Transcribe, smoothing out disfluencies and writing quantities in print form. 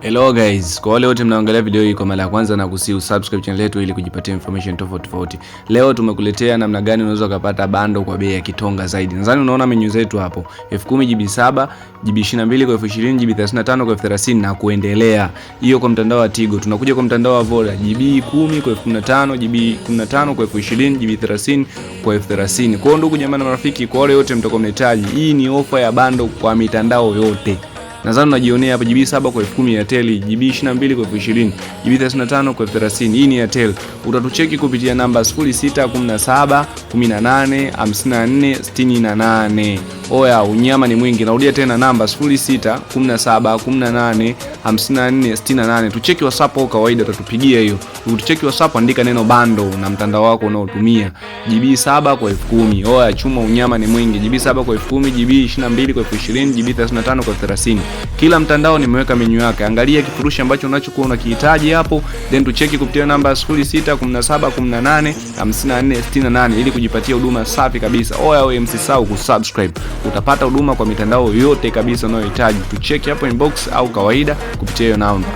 Hello guys, kwa wale wote mnaangalia video hii kwa mara ya kwanza na kusi usubscribe channel yetu ili kujipatia information tofauti tofauti. Leo tumekuletea namna gani unaweza kupata bando kwa bei ya kitonga zaidi. Nadhani unaona menu zetu hapo. 10,000 GB 7, GB 22 kwa 20,000, GB 35 kwa 30,000 na kuendelea. Hiyo kwa mtandao wa Tigo. Tunakuja kwa mtandao wa Voda, GB 10 kwa 15,000, GB 15 kwa 20,000, GB 30 kwa 30,000. Kwa ndugu jamaa na marafiki, kwa wale wote mtakuwa mnahitaji, hii ni ofa ya bando kwa mitandao yote. Nadhani unajionea hapa GB 7 kwa 10,000 Airtel, GB 22 kwa 20,000, GB 35 kwa 30,000. Hii ni Airtel. Utatucheki kupitia namba 0617 18 54 68. Oya, unyama ni mwingi. Narudia tena namba 06 17 18 54 68. Tucheki WhatsApp au kawaida utatupigia hiyo. Utucheki WhatsApp, andika neno bando na mtandao wako unaotumia. GB 7 kwa 10,000. Oya, chuma, unyama ni mwingi. GB 7 kwa 10,000, GB 22 kwa 20,000, GB 35 kwa 30,000. Kila mtandao nimeweka menu yake. Angalia kifurushi ambacho unachokuwa unakihitaji hapo, then tucheki kupitia namba 06 17 18 54 68 ili kujipatia huduma safi kabisa. Oya wewe, msisahau kusubscribe. Utapata huduma kwa mitandao yote kabisa unayohitaji. Tucheki hapo inbox au kawaida kupitia hiyo namba.